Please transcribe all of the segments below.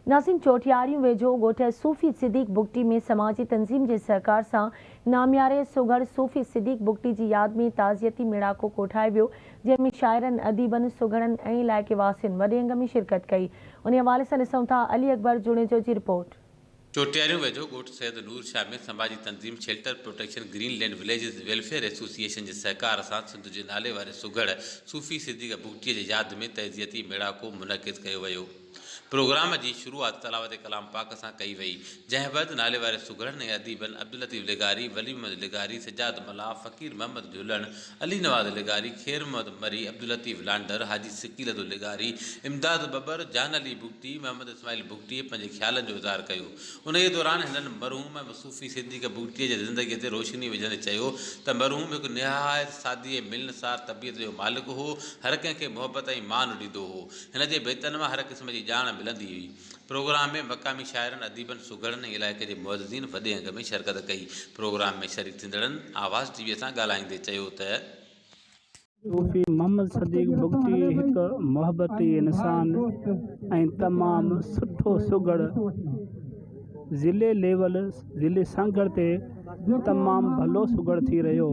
ناظرين چوٽياريون ويجهو ڳوٺ صوفي صديق بگٽي ۾ سماجي تنظيم جي سهڪار سان نامياري سگهڙ صوفي صديق بگٽي جي ياد ۾ تعزيتي ميڙاڪو ڪوٺايو ويو جنهن ۾ شاعرن، اديبن، سگهڙن ۽ علائقي واسين وڏي انگ ۾ شرڪت ڪئي انهي حوالي سان ڏسون ٿا علي اڪبر جوڻيجو جي رپورٽ. چوٽياريون ويجهو ڳوٺ سيد نور شاهه ۾ سماجي تنظيم shelter protection green land villages welfare association جي سهڪار سان سنڌ جي نالي واري سگهڙ صوفي صديق بگٽي جي ياد ۾ تعزيتي ميڙاڪو منعقد ڪيو ويو. پروگرام جي شروعات تلاوت ڪلام پاڪ سان ڪئي وئي، جنهن بعد ناليواري سگهڙن ۽ اديبن عبداللطيف لغاري، ولي محمد لغاري، سجاد ملاح، فقير محمد جهلڻ، علي نواز لغاري، خير محمد مري، عبداللطيف لانڍر، حاجي سڪيلڌو لغاري، امداد ٻٻر، جان علي بگٽي، محمد اسماعيل بگٽيء پنهنجي خيالن جو اظهار ڪيو. انهيء دوران هنن مرحوم ۽ صوفي صديق بگٽيء جي زندگيء تي روشني وجهندي چيو ته مرحوم هڪ نهايت سادي ۽ ملنسار طبيعت جو مالڪ هو، هر ڪنهن کي محبت ۽ مان ڏيندو هو. هن جي بيتن مان هر قسم جي ڄاڻ ملندي هئي. پروگرام ۾ مقامي شاعرن، اديبن، سگهڙن ۽ علائقي جي معززين وڏي انگ ۾ شرڪت ڪئي. پروگرام ۾ شريڪ ٿيندڙن آواز ٽي وي سان ڳالهائيندي چيو ته. صوفي محمد صديق بگٽي هڪ محبتي انسان ۽ تمام سٺو سگهڙ ضلعي ليول ضلعي سانگهڙ تي تمام ڀلو سگهڙ ٿي رهيو.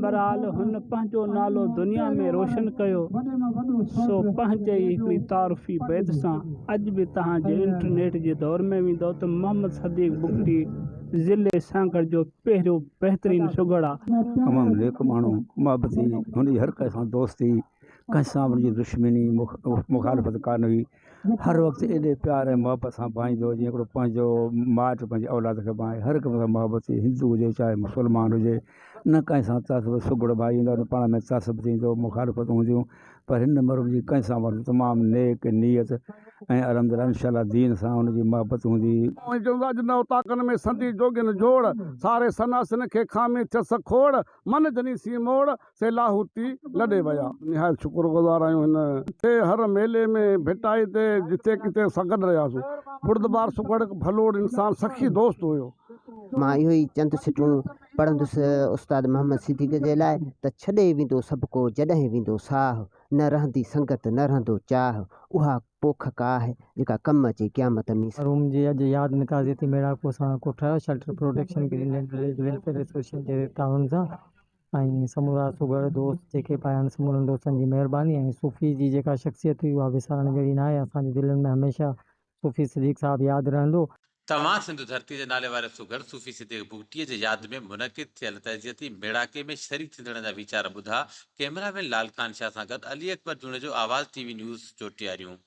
بهرحال هن پنهنجو نالو دنيا ۾ روشن ڪيو سو پنهنجي ئي هڪڙي تعارفي بيت سان اڄ به توهان جي انٽرنيٽ جي دور ۾ ويندؤ ته محمد صديق بگٽي ضلعي سانگهڙ جو پهريون بهترين سگهڙ آ. تمام نيڪ ماڻهو، محبتي، هن جي هر ڪنهن سان دوستي، ڪنهن سان به هن جي دشمني مخالفت ڪانه هئي. هر وقت ايڏي پيار ۽ محبت سان ڀائيندو هو جيئن هڪڙو پنهنجو مائٽ پنهنجي اولاد کي ڀانئي هر هڪ سان محبت ٿي هندو هجي چاهي مسلمان هجي نه ڪنهن سان تعصب سگهڙ ڀائي ايندا آهن پاڻ ۾ تعصب ٿيندو مخالفت هونديون پر هن مرحوم جي ڪنهن سان به تمام نيڪ نيت ۽ الحمد لله انشاء الله دين سان هن جي محبت هوندي. ائين چوندو اڄ نه اوطاقن ۾ سندي جوڳين جوڙ، ساري سناسين کي کامي ٿيس کوڙ، من جني سين موڙ، سي لاهوتي لڏي ويا. نهايت شڪر گذار آهيون هن. ٿي هر ميلي ۾ ڀٽائي تي جتي ڪٿي اسان گڏ رهياسون. بردبار سگهڙ هڪ ڀلوڙ انسان سخي دوست هيو. مان اهو ئي چند سٽون پڙهندس استاد محمد صديق جي لاء ته ڇڏي ويندو سڀڪو جڏهن ويندو ساهه، نه رهندي سنگت نه رهندو چاهه، اها پوک ڪاهه جيڪا ڪم اچي قيامت ۾. مرحوم جي اڄ ياد ۾ تعزيتي ميڙاڪو سان ڪوٺايو shelter protection green land village welfare association جي تعاون سان ۽ سمورا سگهڙ دوست جيڪي به آيا آهن سمورن دوستن جي مهرباني ۽ صوفي جي جيڪا شخصيت هئي اها وسارڻ جهڙي ناهي اسان جي دلين ۾ هميشه صوفي صديق صاحب ياد رهندو. توهان سنڌ ڌرتي جي نالي واري سگهڙ صوفي صديق بگٽيء جي ياد ۾ منعقد ٿيل تعزيتي ميڙاڪي ۾ شريڪ ٿيندڙن جا ويچار ٻڌا، ڪئميرا مين لال خان شاهه سان گڏ Ali Akbar Junejo, Awaz T V news, Chotiariyon.